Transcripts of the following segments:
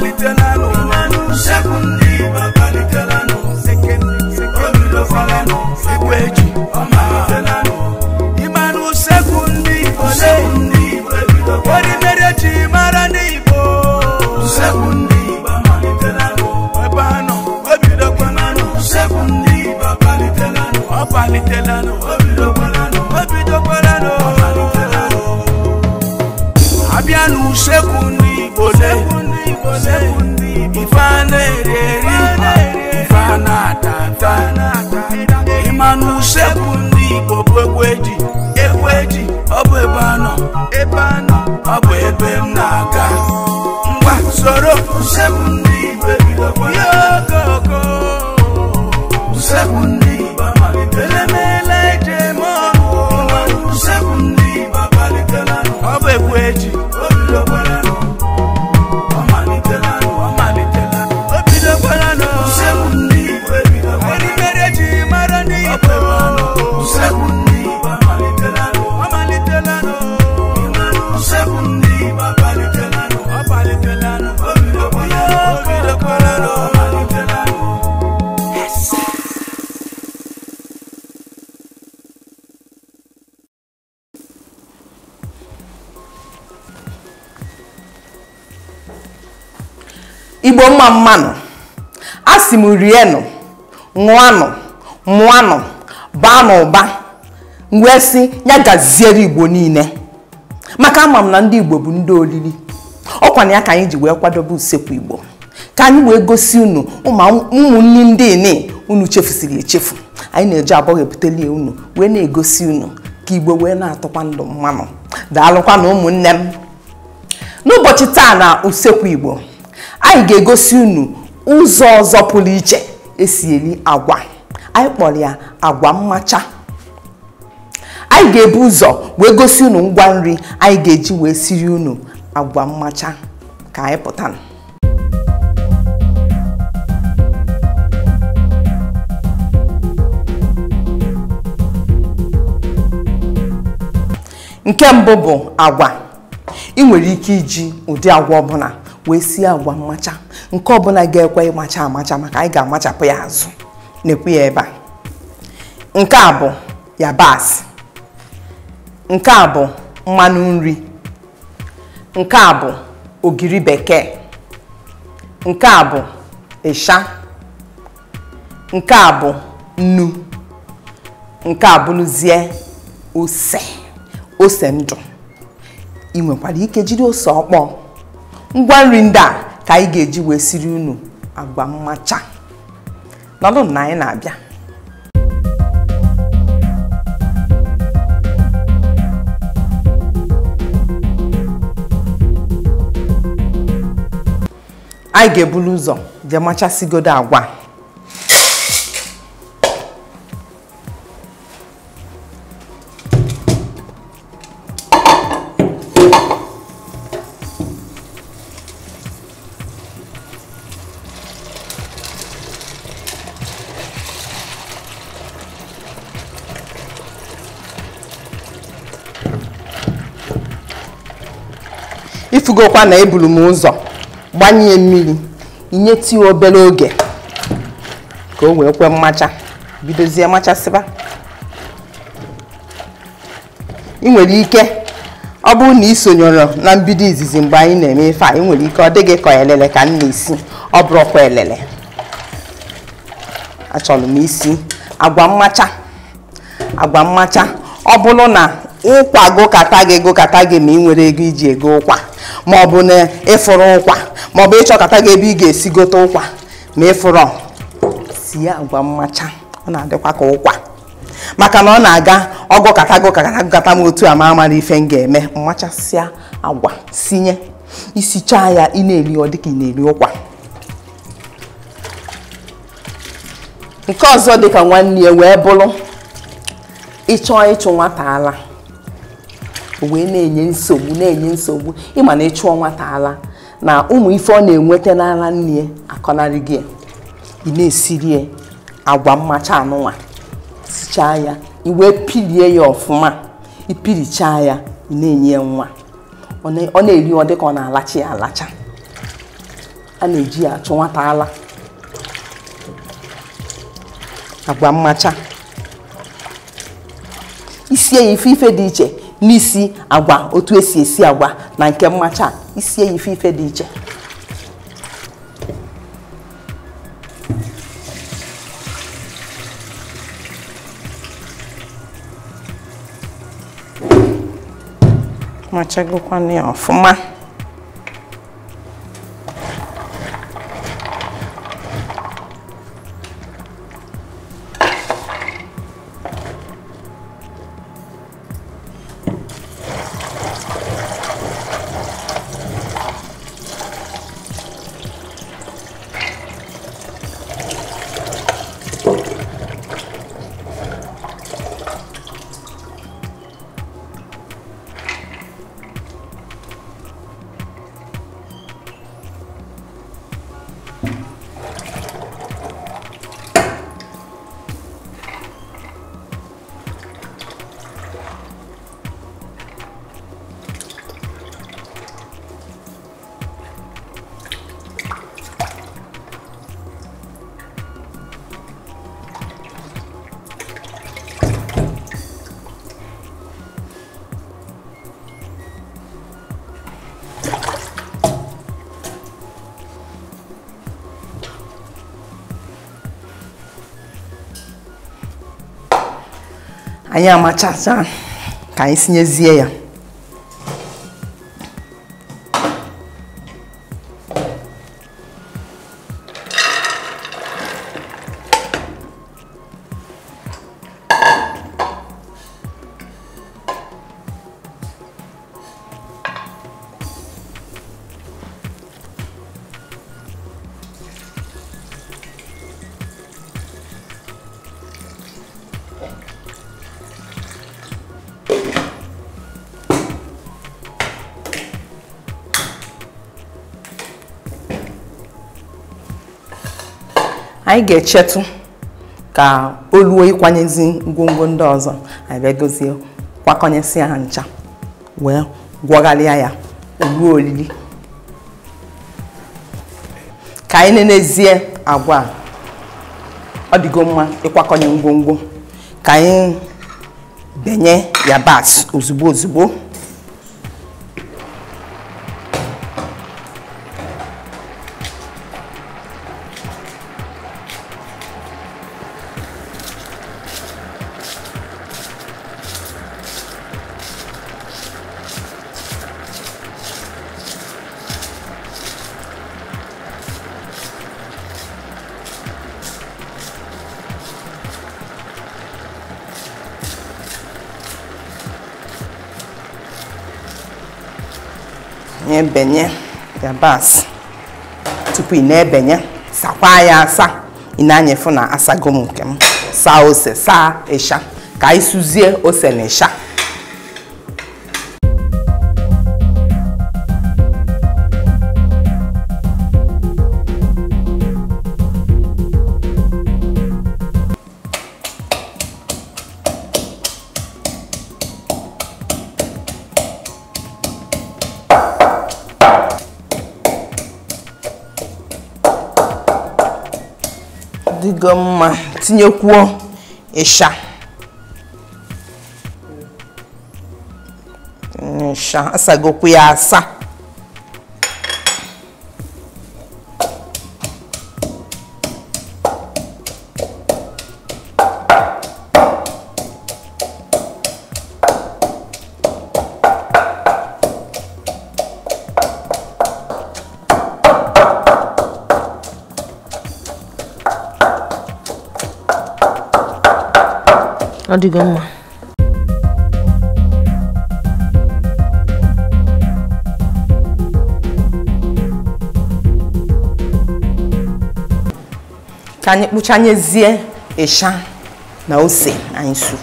amalitelanụ. Usekwu ndị Igbo amalitelanụ. Obidokwalanụ. Egwu eji ọ malitelanụ. Ịmanụ usekwu ndị Igbo Orimere ji mara ndị Igbo. Usekwu ndị Igbo amalitelanụ. Ebe anọ obidokwalanụ. Usekwu ndị Igbo amalitelanụ. Ọ malitelanụ. Obidokwalanụ. Obidokwalanụ. Ọ malitelanụ. Abịa n'usekwu ndị Igbo le, ife a na-eri eri, ife a na-ata ata. Ịma n'usekwu ndị Igbo bụ egwu eji, egwu eji, ọ bụ ebe anọ, ebe anọ, ọ bụ ebe m na-aga. Ngwa soro usekwu ndị Igbo ebidokwa. Okoko. Usekwu ndị Igbo amalitela. Elemele eji eme ọnụ. Usekwu ndị Igbo amalitelanụ. Ọ bụ egwu eji, obidokwalanụ. Ọ malitelanụ, ọ malitelanụ, obidokwalanụ. Usekwu ndị Igbo ebidokwa. Erimeri eji mara ndị Igbo. Usekwu ndị Igbo amalitelanụ. Ọ malitelanụ. Usekwu ndị Igbo amalitelanụ. Ọ malitelanụ, obidokwalanụ, obidokwalanụ, ọ malitelanụ. Igbo mma mmanụ, asị m rienụ, ṅụanụ, mụanụ, baanụ ụba, wee sị ya gaziere Igbo niile. Maka ama m na ndị Igbo bụ ndị oriri. Ọkwa na ya ka anyị ji wee kwadobe usekwu Igbo, ka anyị wee gosi unu ụmụnne ndị ni unu chefusiri echefu. Anyị na-eji abụghị ebutelie unu wee na-egosi unu ka Igbo wee na-atọkwa ndụ mmanụ. Daalụkwa na ụmụnne m. N'ụbọchị taa na usekwu Igbo, anyị ga-egosi unu ụzọ ọzọ pụrụ iche esi eri agwa. Anyị kpọrọ ya agwa mmacha. Anyị ga-ebu ụzọ wee gosi unu ngwa nri anyị ga-eji wee siri unu agwa mmacha. Ka anyị pụta. Nke mbụ bụ agwa. Ị nwere ike iji ụdị agwa ọbụla wee sie agwa mmacha. Nke ọbụla ga-ekwe ịmacha amacha, maka anyị ga-amachapụ ya azụ. Na-ekwu ya ebe a. Nke a bụ yabasị. Nke a bụ mmanụ nri. Nke a bụ ogiri bekee. Nke a bụ ịsha. Nke a bụ nnu. Nke a bụrụzie ose, ose ndụ. Ị nwekwara ike jiri ose ọkpọọ. Ngwa nri ndị a ka anyị ga-eji wee siri unu agwa mmacha. Nọdụ na anyị na-abịa. Anyị ga-ebulu ụzọ jee machasịgodo agwa. Ifugokwa na ebulu m ụzọ gbanye mmiri, inyetụ ya obere oge ka o wee kwe mmacha, bidozie machasịba. Ị nwere ike ọ bụrụ na ị sonyere na mbido izizi mgbe anyị na-eme ife a, ị nwere ike ọ dịghị ka elele ka m na-esi, ọ bụrụkwa elele. Achọrọ m isi agwa mmacha. Agwa mmacha, ọ bụrụ na ụkwa gụkata gị gụkata gị ma ị nwere ego iji ego ụkwa, ma ọ bụ na ịfụrụ ụkwa, ma ọ bụ ịchọkata gị ebe ị ga-esi gote ụkwa ma ịfụrụ, sie agwa mmacha. Ọ na-adịkwa ka ụkwa, maka na ọ na-aga ọgụkata gụkata gụkata m otu a ma amara ife m ga-eme. Mmachasịa agwa sinye, isichaa ya ị na-eri ọ dịka ị na-eri ụkwa. Nke ọzọ dịka nwanne ya wee bụrụ ịchọ ịchụ nwata ala, o wee na-enye nsogbu na-enye nsogbu. Ịma na ịchụọ nwata ala na ụmụ ife ọ na-enweta n'ala nne akọnarị gị, ị na-esiri ya agwa mmacha anụnwa, sichaa ya, i wee pilie ya ọfụma. Ipirichaa ya, ị na-enye ya nwa, ọ na-eri ọ dịka ọ na-alacha ya alacha. A na-eji ya achụ nwata ala. Agwa mmacha isie ya ife ife dị iche n'isi agwa otu esi esi agwa na nke mmacha isie ya ife ife dị iche. Machagokwana ya ọfụma. Anyị amachacha ka anyị sinyezie ya. Anyị ga-echetụ ka o luo ịkwanyezi ngwongwo ndị ọzọ, anyị bịa dozie kwakọnyesịa ha ncha wee gwọgharịa ya o ruo oriri. Ka anyị nenezie agwa a, ọ dịgo mma ịkwakọnye ngwongwo. Ka anyị benye yabasị ozugbo ozugbo. Ebenye yabasị tupu ị na-ebenye, sakwa ya asa. Ị na-anyefu na asago m nke m, saa ose, saa ịsha, ka anyị sụzie ose na ịsha. Dịgo mma, tinyekwuo ịsha. Ịsha asagokwu ya asa. Ọ dịgo mma. Ka anyị kpụchanyezie ịsha na ose anyị suru.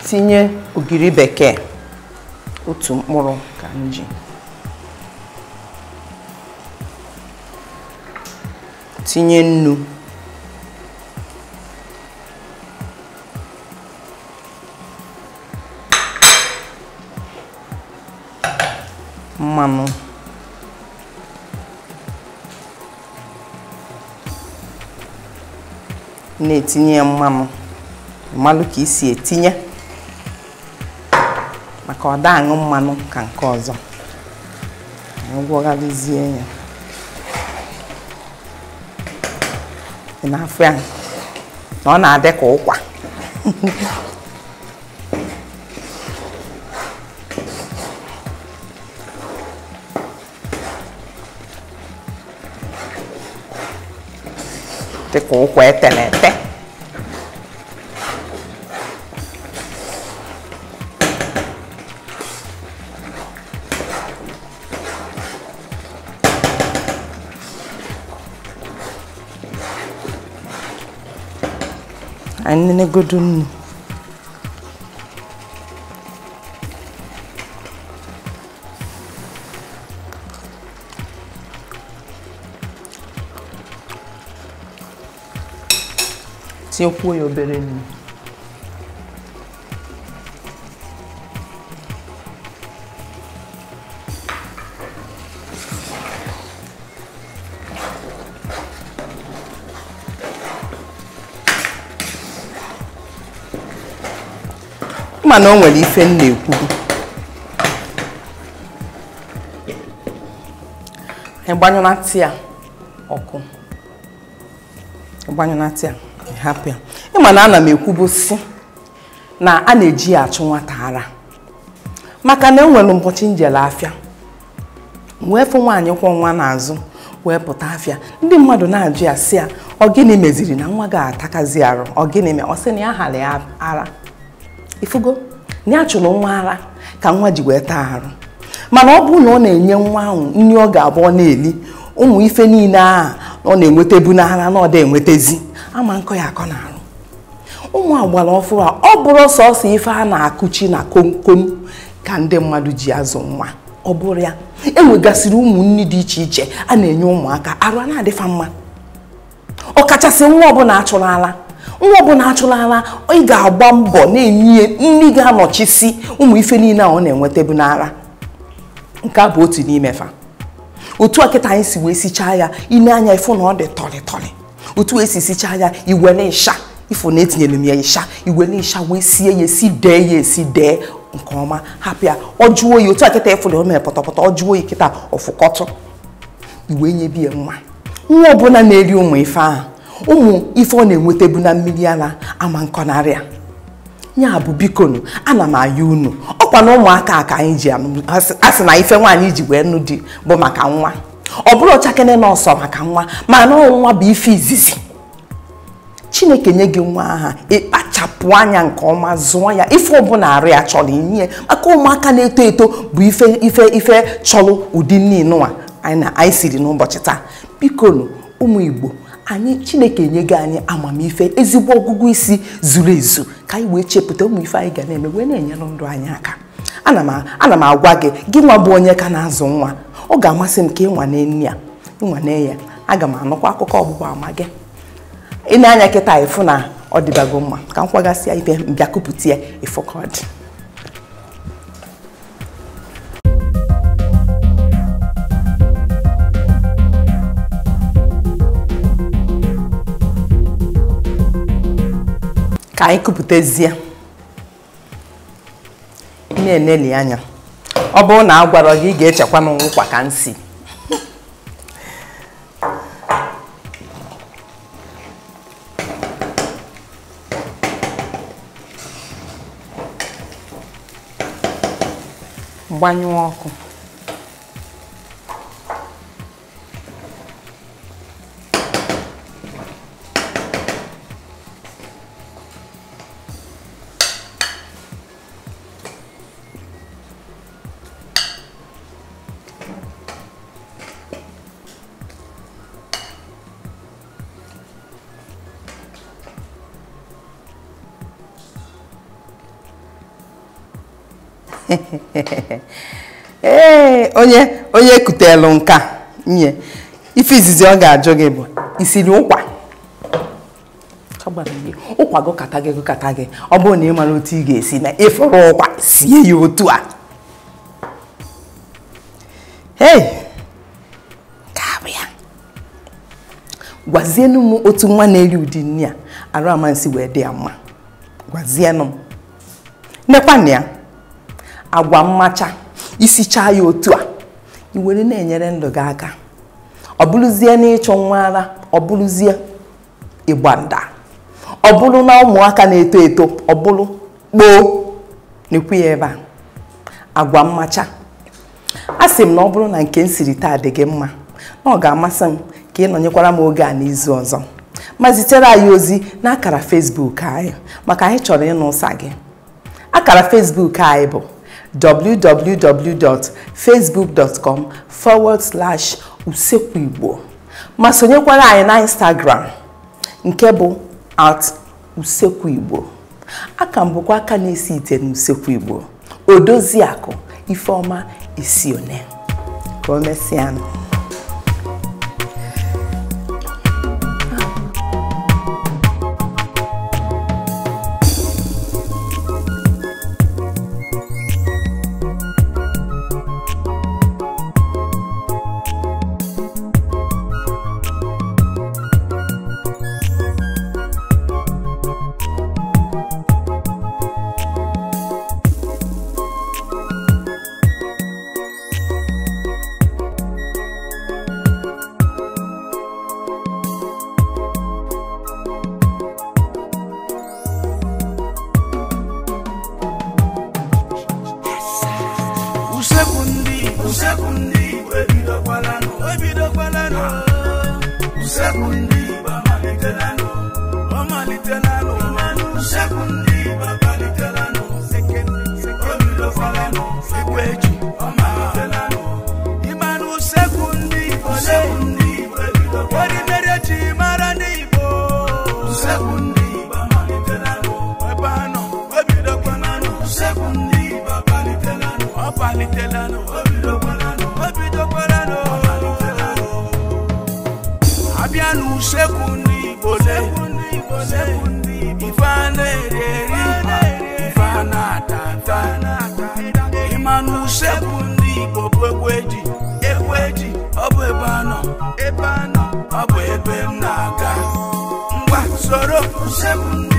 Tinye ogiri bekee otu mkpụrụ ka m ji. Tinye nnu. Mmanụ. Na-etinye mmanụ, mmanụ ka isi etinye maka ọ da aṅụ mmanụ ka nke ọzọ. Gwọgharịzie ya. Ị na-afụ ya na ọ na-adị ka ụkwa. Dị ka ụkwa etere ete. Anyị nenegodu nnu. Tinyekwuo ya obere nnu. Mana o nwere ife m na-ekwu. Ịgbanyụnata ya ọkụ. Ịgbanyụnata ya, ịhapụ ya. Ịma na ana m ekwubu sị na a na-eji ya achụ nwata ara. Maka na enwere ụbọchị njele afịa. Wee fụ nwaanyị kwọ nwa n'azụ wee pụta afịa. Ndị mmadụ na-ajụ ya sị ya, ọ gịnị meziri na nwa ga-atakazi arụ? Ọ gịnị mee? Ọ sị na ya ghara ya ara. Ifugo na ya chụrụ nwa ara ka nwa ji wee taa arụ. Mana ọ bụrụ na ọ na-enye nwa ahụ nri ọ ga-abụ ọ na-eli ụmụ ife niile ahụ ọ na-enwetebu n'ara na ọ da enwetezi ama nkọ ya akọ n'arụ. Ụmụ agbara ọfụrụ a ọ bụrụ sọsọ ife a na-akụchi na komkom ka ndị mmadụ ji azụ nwa. Ọ bụrụ ya enwegasịrị ụmụ nri dị iche iche a na-enye ụmụaka arụ a na-adịfa mma. Ọkachasị nwa ọbụla achụrụ ala. Nwa ọbụla achụrụ ala, ị ga-agba mbọ na-enye nri ga-anọchisi ụmụ ife niile a ọ na-enwetabu n'ara. Nke a bụ otu n'ime fa. Otu a kịta anyị si wee sichaa ya, ile anya ịfụ na ọ dị tọrị tọrị. Otu esi sichaa ya, iwere ịsha, ịfụ na etinyere m ya ịsha, iwere ịsha wee sie ya esi dee ya esi dee nke ọma, hapụ ya, ọ jụọ oyi. Otu a kịta ịfụ na o mere pọtọpọtọ, ọ jụọ oyi kịta ọfụkọtụ, iwee nyebi ya nwa. Nwa ọbụla na-eri ụmụ ife ahụ, ụmụ ife ọ na-enwetabu na mmiri ara ama nkọnarị ya. Ya bụ bikonu, ana m ayọ unu. Ọkwa na ụmụaka ka anyị ji asị na ife nwaanyị ji wee nụ di bụ maka nwa. Ọ bụrụ ọchakene na ọsọ maka nwa, mana nwa bụ ife izizi. Chineke nye gị nwa aha, ịkpachapụ anya nke ọma zụọ ya. Ife ọbụla arụ ya chọrọ inye maka ụmụaka na-eto eto bụ ife ife ife chọrọ ụdị nnu a anyị siri n'ụbọchị taa. Bikonu ụmụ Igbo, anyị Chineke enyego anyị amamife, ezigbo ọgụgụ isi zuru ezu ka anyị wee chepụta ụmụ ife anyị ga na-eme wee na-enyere ndụ anyị aka. Ana m agwa gị, gị nwa bụ onye ka na-azụ nwa, ọ ga-amasị m ka ịnwane nne ya, ịnwane ya. Aga m anụkwa akụkọ ọgbụgba ama gị. Ị na-anya kịta ịfụ na ọ dịbago mma ka m kwagasịa ife mbịa kupụta ya ịfụ ka ọ dị. Ka anyị kupụtazie, na-eneli anya. Ọ bụrụ na a gwara gị, ị ga-echekwa n'ụkwa ka nsi. Gbanyụọ ọkụ. Ee, onye onye kutelu nka nye ife izizi ọ ga-ajụ gị bụ isiri ụkwa. Ụkwa gụkata gị gụkata gị, ọ bụrụ na ị mara otu ị ga-esi na ịfụrụ ụkwa sie ya otu a. Hei, ka bụ ya. Gwazienụ m otu nwa na-eri ụdị nri a arụ amansi wee dị ya mma. Gwazienụ m. Nekwanụ ya, agwa mmacha isichaa ya otu a, i were na-enyere ndụ gị aka. Ọ bụrụzie na ịchọ nwa ara, ọ bụrụzie ịgba nda, ọ bụrụ na ụmụaka na-eto eto, ọ bụrụ kpoo na-ekwu ya ebe a. Agwa mmacha. A sị m na ọ bụrụ na nke m siri taa dị gị mma, na ọ ga-amasị m ka ị nọnyekwara m oge a n'izu ọzọ, ma zitere anyị ozi n'akara Facebook anyị maka anyị chọrọ ịnụ ụsa gị. Akara Facebook anyị bụ www.facebook.com/usekwuigbo, ma sonyekwara anyị na Instagram nke bụ @usekwuigbo. Aka m bụkwa aka na-esi ite n'usekwu Igbo, Odoziakụ Ifeọma Esione. Ka o mesịanụ. Usekwu ndị Igbo, usekwu ndị Igbo ebidokwalanụ, ebidokwalanụ. Usekwu ndị Igbo amalitelanụ, ọ malitelanụ. Usekwu ndị Igbo amalitelanụ, o bidokwalanụ. Egwu eji, ọ malitelanụ. Ịmanụ usekwu ndị Igbo, usekwu ndị Igbo ebidokwalanụ. Erimeri eji mara ndị Igbo. Usekwu ndị Igbo amalitelanụ, ebe anọ, ebidokwalanụ. Usekwu ndị Igbo amalitelanụ, ọ palitelanụ, o bidokwalanụ, o bidokwalanụ, ọ malitelanụ. Abịa n'usekwu ndị Igbo le, ife a na-eri eri, ife a na-ata ata. Ịma n'usekwu ndị Igbo bụ egwu eji, egwu eji, ọ bụ ebe anọ, ebe anọ, ọ bụ ebe m na-aga. Ngwa soro usekwu ndị